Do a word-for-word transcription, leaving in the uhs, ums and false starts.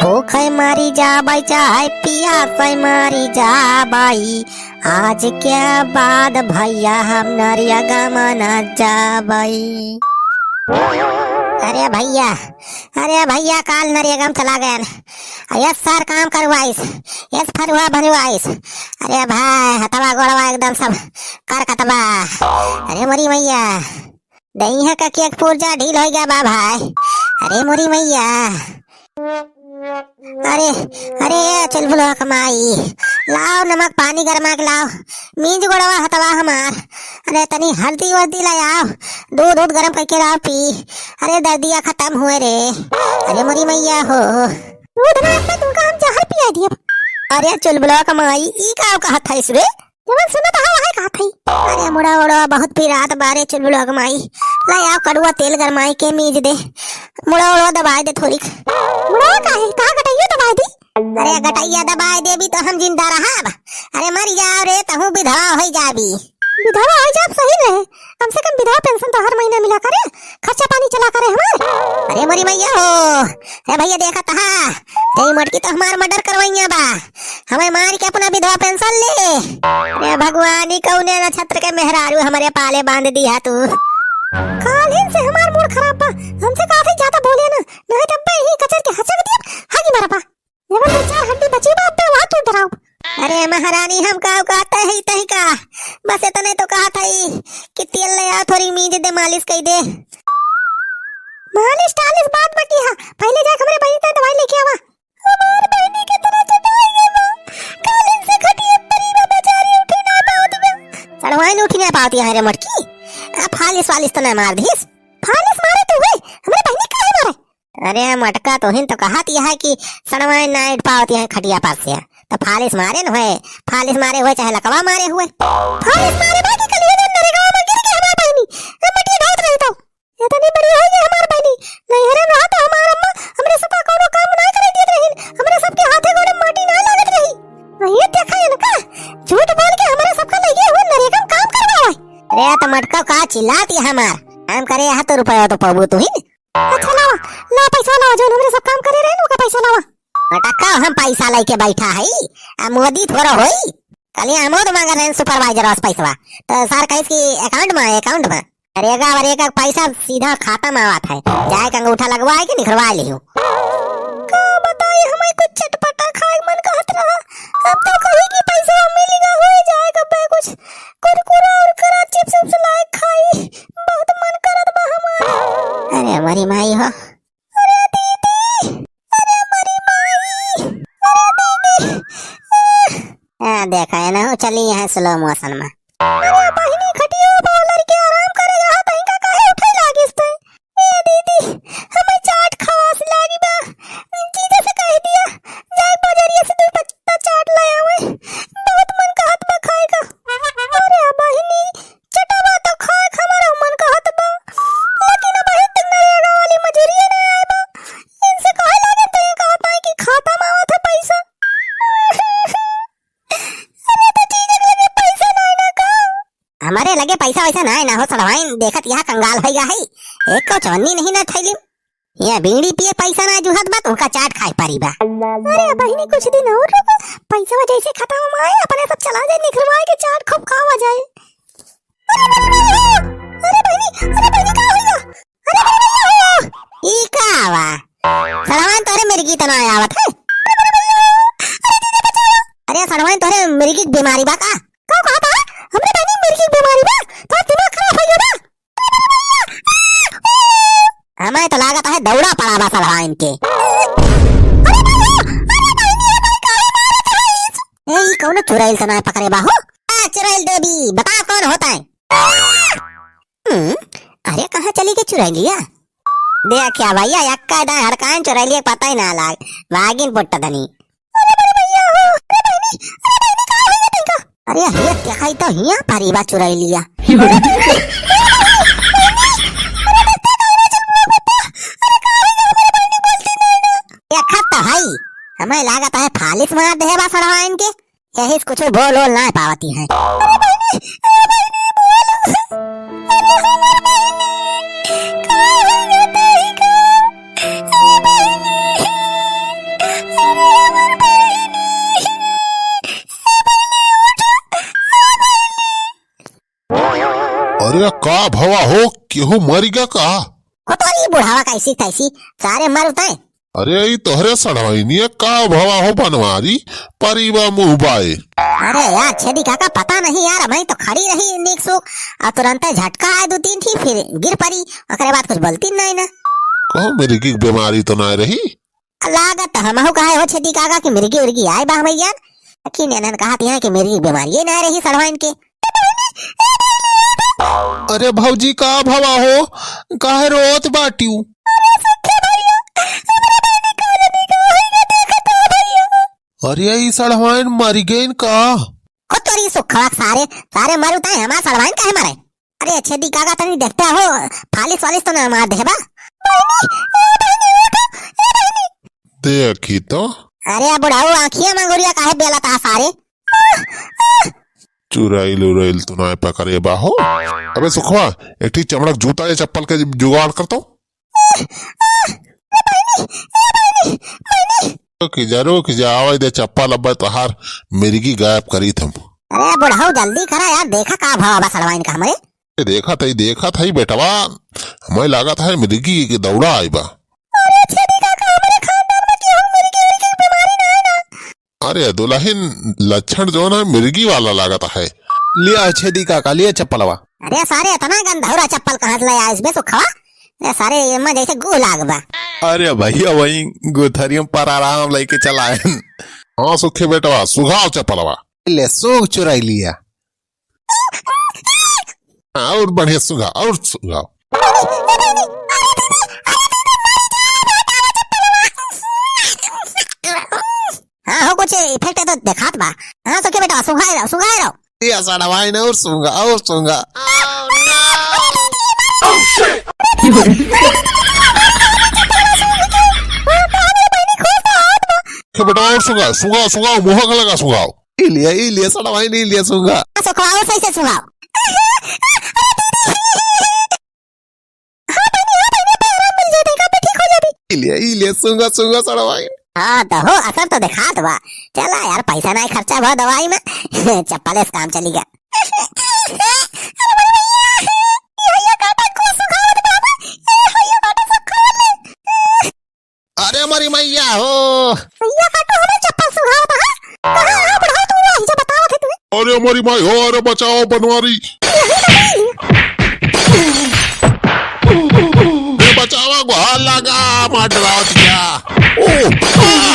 भूखै मारी जाबै चाहे पियासै मारी जाबै, आज के बाद भैया हम नरियगमा न जाबै। अरे भैया, अरे भैया, काल नरियगम चला गयन। यस सर काम करवाइस, यस फरुआ भरवाइस। अरे भाई, हथवा गोड़वा एकदम सब करकत बा। अरे मोरी मैया, दहिया का केक पुर्जा ढील होइ गया बा भाई। अरे मोरी मैया। अरे, अरे, चुलबुलवा क माई, लाव नमक पानी गरमा के लाव, मीज गोड़वा हथवा हमार। अरे तनी हल्दी वर्दी लै आव, दूध उध गरम कइके लाव पी। अरे दर्दिया खतम होए रे। अरे मोरी मैया हो। दूध ना अब्बा, तुमका हम जहर पिया दियब। अरे चुलबुलवा क माई, ई का कहत हइस रे? जवन सुनत हा, वहै कहत हई। अरे मुड़ा उड़वा बहुत पिरात बा रे चुलबुलवा क माई। लै आव कड़ुआ तेल गरमाई के मीज दे। मुड़ा उड़वा दबाइ दे थोरिक। मुड़वा काहे? कहाँ गटइया दबाइ दी? अरे गटइया दबाइ देबी तो हम जिंदा रहब? अरे मरि जाव रे, तहूँ विधवा होइ जाबी। विधवा होइ जाब सही रहे, कम से कम विधवा पेंशन तो हर महीना मिला करे, खर्चा पानी चला करे हमार। अरे मोरी मैया हो, ए भैया देखत हा, तेरी मोटकी तो हमार मर्डर करवइया बा। हमें मार के अपना विधवा पेंशन ले। ए भगवान, ई कौने नक्षत्र के मेहरारू हमरे पाले बांध दिया तू। कालिन से हमार मूड खराब बा, हमसे कहा था ज्यादा बोले ना, नहीं तब पे ही कचर के हचक दिया, हागी मारा बा। जब दो चार हड्डी बची बा, तब वहाँ तू डराओ। अरे महारानी, हम का कहते ही तही का, बस इतने तो कहत हई कि तेल लै आ, थोरी मीज दे, मालिश कइ दे। मालिश टालिश बाद में किहा, पहिले जाके हमरे बहिनी का दवाई लेके आवा। हमार बहिनी के तरह चटाई गई बा। कालिन से खटिया परी बा, बेचारी उठी ना पावत बा। सड़वाइन उठी ना पावत है रे मोटकी। आ फालिस वालिस तो ना मार दिस। फालिस मारे तू है, हमरे बहिनी काहे मारे? अरे मोटका, तोहिन तो कहत है कि सड़वाइन ना उठ पावत है खटिया पास से, तो फालिस मारे न होए, फालिस मारे हुए चाहे लकवा मारे हुए। फालिस मारे बा कि कलिया जन नरेगावा में गिर के हमार बहिनी, हम मटिया ढोत रही तो। इतनी बड़ी होइ गई हमार बहिनी, नैहरे रहा तो हमार अम्मा हमरे सबका कौनो काम ना करे देत रहिन, हमरे सबके हाथे गोड़े माटी ना लागत रही। वही देखा इनका, झूठ बोल के हमरे सबका लगे हुए नरेगा में काम करवावे। अरे तो मटका का चिल्लात है हमार, काम करे यहाँ तो रुपया तो पाबू तू ही। अच्छा लावा, ला पैसा लावा, जौन हमरे सब काम करे रहे ना, ओका पैसा लावा। मटका हम पैसा लेके बैठा है, आ मोदी थोड़ा होई। कल आमोद मांगा रहे supervisor वास पैसवा, तो सर कहिस कि account में, account में। नरेगा वरेगा पैसा सीधा खाता में आवत है, जाए के अंगूठा लगवाए के निकलवा लियो। का बताई, हमें कुछ चटपटा खाए मन कहत रहा, अब तो कही कि पैसा मिल गया, हो जाए कब कुछ कुरकुरा उरकुरा, chips उप्स लाए खाई, बहुत मन करत बा हमार। अरे हमारी माई हो। अरे दीदी, अरे हमारी माई, अरे दीदी। आ, देखा है ना, चली यहाँ slow motion में। अरे बहिनी, खटिया पर लड़के आराम करे रहा, तहिका काहे उठे लागिस तै? ए दीदी, हमें चाट खवास लागी बा। जीजा से कह दिया, जाए बजरिया से दो पत्ता चाट ले आवे। बहुत मन कहत बा खाए का। अरे बहिनी, चटवा तो खाए के हमारा मन कहत बा, लेकिन अब अभी तक नरेगा वाली मजूरिया ना आए बा। इनसे कहे लागे तो ये कहत है कि खाता में आवत है पैसा। अरे तो जीजा के लगे पैसा ना है ना का? हमारे लगे पैसा वैसा ना है ना हो सड़वाइन, देखत यहाँ कंगाल होइगा है, एक को चवन्नी नहीं ना थैली। ये बीड़ी पिए पैसा ना जुहत बा, तुमका चाट खाए पारी बा। अरे बहिनी, कुछ दिन और रुको, पैसा जैसे खत्म हो आए, अपने सब चला जाए, निकलवाए के चाट खूब खावा जाए। अरे बहिनी, अरे बहिनी, अरे बहिनी, का होइगा? अरे बहिनी, का होइगा? ई का बा? सड़वाइन तोरे मिर्गी तना आवत है। अरे सड़वाइन तोरे मिर्गी के बीमारी बा का? का कहत है? हमरे बहिनी मिर्गी के बीमारी बा? तो दिमाग खराब हो गया बा? हमें तो लागत है दौड़ा पड़ा बा सड़वाइन के। ए, ई कौनो चुड़ैल तो ना पकड़े बा हो? आ, चुड़ैल देवी, बताओ कौन होता है? हम्म, अरे कहाँ चली गई चुड़ैलिया? देखा भैया, यक्का दाएं हड़काएं, चुड़ैलिया के पता ही ना लाग, भागिन पुट्ट धनी। अरे बड़े भैया हो, अरे बहनी, अरे बहनी, का होइगा तनिका? अरे हिया देखाई तो हिया परी बा चुड़ैलिया। देखत तो हई, हमें लागत है फालिस मार देहे बा सड़वाइन के, यही से कुछ बोल ओल ना पावती है। अरे बहनी, अरे बहनी, बोल। अरे हमार बहनी, का होइगा तनिका? अरे बहनी। अरे का भवा हो, केहू मरिगा का? हो तो ई बुढ़ावा कैसी तैसी, सारे मर उताए। अरे ई तोहरे सढ़वाइनिया का भवा हो बनवारी, परी बा मुँह बाए। अरे यार छेदी काका, पता नहीं यार, मैं तो खड़ी रही नीक सुख, और तुरंते झटका आए दो तीन ठी, फिर गिर परी, ओकरे बाद कुछ बोलती नहीं ना। कहो मिर्गी के बीमारी तो ना रही? लागत हमहू कहे हो छेदी काका कि मिर्गी उर्गी आए बा भैया, लेकिन एनन कहत यहाँ कि मिर्गी के बीमारी ना रही सढ़वाइन के। अरे भौजी का भवा हो, काहे रोत बाटिउ? अरे ई सढ़वाइन मरि गइन का? हो तोरी सुखवा सारे, सारे मरु ताई हमार सढ़वाइन काहे मरे? अरे छेदी काका तनी देखते हो, फालिस वालिस तो ना मार देबा? देखी तो। अरे बुढ़ाऊ आँखिया मंगुरिया काहे बेला ता सारे? चुराइल उराइल तो ना पकड़े बा हो। अबे सुखवा, एक ठी चमड़क जूता या चप्पल के जुगाड़ कर तो। रुक जा, रुक जा, आवे दे चप्पल, अबे तोहार मिर्गी गायब करी थम। अरे बुढ़ऊ जल्दी करा यार, देखा का भवा बा सड़वाइन का हमरे। ए, देखा थई, देखा थई बेटवा, हमें लागत है मिर्गी के दौड़ा आई बा। अरे छेदी काका, हमरे खानदान में केहू मिर्गी उर्गी के बीमारी ना है ना। अरे दुलहिन, लक्षण जौन है मिर्गी वाला लागत है। लिया छेदी काका, लिया चप्पलवा। अरे सारे, इतना गंधौरा चप्पल कहाँ से ले आइस बे सुखवा? अरे सारे, एमा जैसे गू लाग बा। अरे भैया, वही गुथरियों पर आराम लेके चलाए। हाँ सुखे बेटवा, सुघाव चप्पलवा। ले, सूंघ चुराई लिया। हाँ, और बढ़िया सुघाव, और सुघाव। हाँ, हो कुछ effect है तो देखात बा। हाँ, सुखे बेटवा, सुघाए रहो, सुघाए रहो। ये सड़वाइन और सूंघा, और सूंघा। के बेटा और सूंघा, सूंघा, सूंघा, मुंह के लगा सूंघा। ई लिया, ई लिया, सड़वाइन ई लिया सूंघा। सुखवाओ, सही से सुखवाओ। हाँ बहिनी, हाँ बहिनी, अबे आराम मिल जाई, देखा, अबे ठीक हो जाबी। ई लिया, ई लिया, सूंघा, सूंघा, सड़वाइन। हाँ, तो हो, असर तो देखात बा। चला यार, पैसा नाहीं खर्चा भा दवाई में, चप्पले से काम चली गा। अरे मोरी मैया हो। भैया काटो हमार चप्पल सुघावत है। कहाँ है बुढ़ऊ तू रही जो बतावत है तू? अरे मोरी माई हो, अरे बचाओ बनवारी। ए बचावा, गुहार लागा, मार डरावत गया। ओ, ओ।